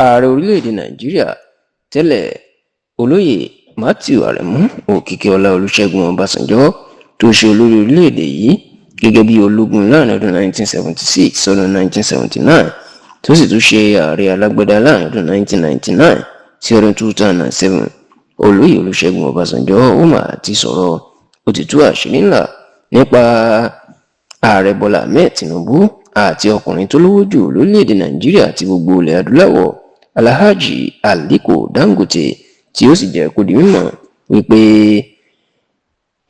Ààrẹ orílẹ̀-èdè Nàìjíríà tẹ́lẹ̀, Olóyè Matthew Aremu Òkìkíọlá Olúṣẹ́gun Ọbásanjọ́, tó ṣe olórí orílẹ̀-èdè yìí gẹ́gẹ́ bí ológun láàrin ọdún 1976 sọ́dún 1979, tó sì tún ṣe ààrẹ alágbádá láàrin ọdún 1999 sí ọdún 2007, Olóyè Olúṣẹ́gun Ọbásanjọ́, ó mà ti sọ̀rọ̀. Ó ti tú àṣírí ńlá nípa Ààrẹ Bọ́lá Ahmed Tinubu àti ọkùnrin tó lówó jù lórílẹ̀‐èdè Nàìjíríà àti gbogbo ilẹ̀ adúláwọ̀, Alhaji Aliko Dangote, tí ó sì jẹ́ kó di mímọ̀ wípé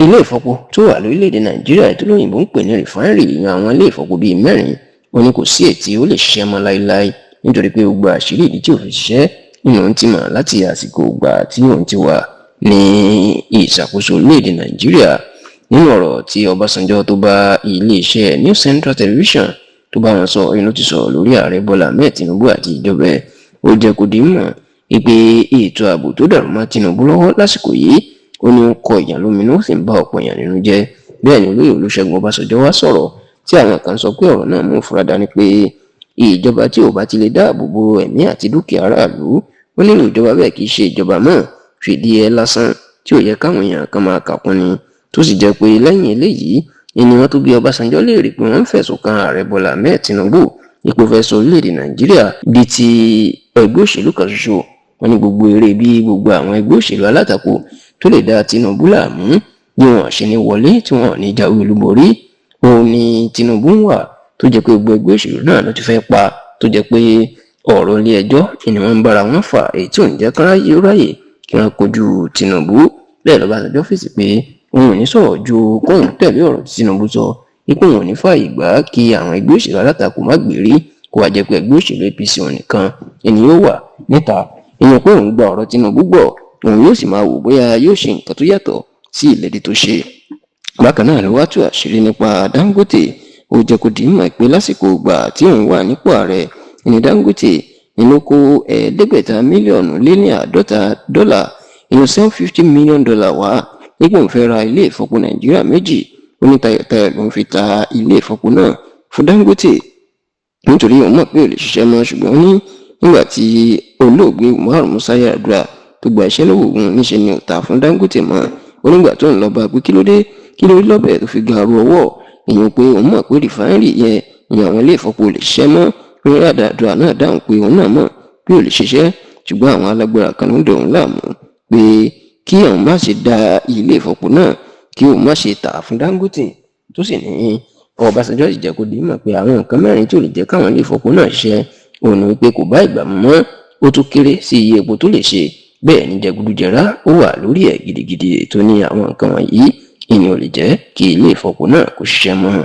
ilé ìfọpo tó wà lórílẹ̀‐èdè Nàìjíríà tó lóyìnbó ń pè ní refinery, ìyẹn àwọn ilé ìfọpo bíi mẹ́rin, ó ní kò sí ètí ó lè ṣiṣẹ́ mọ́ láéláé, nítorí pé gbogbo àṣírí ìdí tí ò fi ṣiṣẹ́ nínú òun ti mọ̀ láti àsìkò ìgbà tí òun ti wà ní ìṣàkóso orílẹ̀-èdè Nàìjíríà. Nínú ọ̀rọ̀ tí Ọbásanjọ́ tó bá iléeṣẹ́ New Central Television tó bá wọn sọ inú ti sọ̀rọ̀ lórí Ààrẹ Bọ́lá Ahmed Tinubu àti ìjọba ẹ̀, ó jẹ́ kó di mọ̀ wípé ètò ààbò tó dàrú mọ́ Tinubu lọ́wọ́ lásìkò yìí, ó ní ó kọ èèyàn lóminú, ó sì ń bá ọ̀pọ̀ èèyàn nínú jẹ́. Bẹ́ẹ̀ ni Olóyè Olúṣẹ́gun Ọbásanjọ́ wá sọ̀rọ̀ tí àwọn kan sọ pé ọ̀rọ̀ náà mú ìfura dání, pé ìjọba tí ò bá ti lè dáàbò bo ẹ̀mí àti dúkìá aráàlú, ó nílò ìjọba bẹ́ẹ̀ kì í ṣe ìjọba mọ́, fìdí ẹ lásán tí ò yẹ káwọn èèyàn kan máa kàkún ni. Tó sì jẹ́ pé lẹ́yìn eléyìí ni wọ́n tó bí Ọbásanjọ́ léèrè pé wọ́n ń fẹ̀sùn kan Ààrẹ Bọ́lá Ahmed Tinubu ipò fẹ́ sọ orílẹ̀-èdè Nàìjíríà di ti ẹgbẹ́ òṣèlú kan ṣoṣo. Wọ́n ní gbogbo eré bí gbogbo àwọn ẹgbẹ́ òṣèlú alátakò tó lè dá Tinubu láàmú, bí wọn ṣe ní wọlé, tí wọn ní jáwé olúborí, òun ni Tinubu ń wà, tó jẹ́ pé gbogbo ẹgbẹ́ òṣèlú náà ló ti fẹ́ pa, tó jẹ́ pé ọ̀rọ̀ ilé ẹjọ́ ni wọ́n ń bára wọn fà, èyí tí ò ní jẹ́ kán ráyè kí wọ́n kojú Tinubu. Bẹ́ẹ̀ lọ́básanjọ́ fèsì pé òun ò ní sọ̀rọ̀ ju kóun tẹ̀lé ọ̀rọ̀ tí Tinubu sọ, ipò òun ò ní fààyè gbà kí àwọn ẹgbẹ́ òṣèlú alátakò má gbèrí, kó wá jẹ́ pé ẹgbẹ́ òṣèlú APC òun nìkan ẹni yóò wà níta, ìyẹn pé òun gba ọ̀rọ̀ Tinubu gbọ́, òun yóò sì máa wò bóyá yóò ṣe nǹkan tó yàtọ̀ sí ìlérí tó ṣe. Bákan náà ló wá tú àṣírí nípa Dangote. Ó jẹ́ kó di mọ̀ pé lásìkò ìgbà tí òun wà nípò ààrẹ ní Dangote ní ló kó 750 mílíọ̀nù lé ní 50 dọ́là, ìyẹn $750 million wá, nípò òun fẹ́ ra ilé ìfọpo Nàìjíríà méjì. Ó ní tayọ̀tayọ̀ ló ń fi ta ilé ìfọpo náà fún Dangote, nítorí òun mọ̀ pé ò lè ṣiṣẹ́ mọ́. Ṣùgbọ́n ó ní nígbà tí olóògbé Umaru Musa Yar'Adua tó gba iṣẹ́ lọ́wọ́ òun, níṣẹ́ ni ò ta fún Dangote mọ́. Ó nígbà tó ń lọ bá pé kí ló dé, kí ló rí lọ́bẹ̀ tó fi garu ọwọ́, ìyẹn pé òun mọ̀ pé refinery yẹn, ìyẹn àwọn ilé ìfọpo, ò lè ṣiṣẹ́ mọ́. Ó ní Yar'Adua náà dáhùn pé òun náà mọ̀ pé ò lè ṣiṣẹ́, ṣùgbọ́n àwọn alágbára kan ló ń dòun láàmú pé kí òun má ṣe da ilé ìfọpo náà, kí òun má ṣe tà fún Dangote. Tó sì ní Ọbásanjọ́ sì jẹ́ kó di mọ̀ pé àwọn nǹkan mẹ́rin tí ò lè jẹ́ káwọn ilé ìfọpo náà ṣiṣẹ́ òun ni wípé kò bá ìgbà mu mọ́, ó tún kéré sí iye epo tó lè ṣe, bẹ́ẹ̀ ni jẹgúdújẹrá ó wà lórí ẹ̀ gidigidi. Tó ní àwọn nǹkan wọ̀nyí ìyẹn ò lè jẹ́ kí ilé ìfọpo náà kó ṣiṣẹ́ mọ́.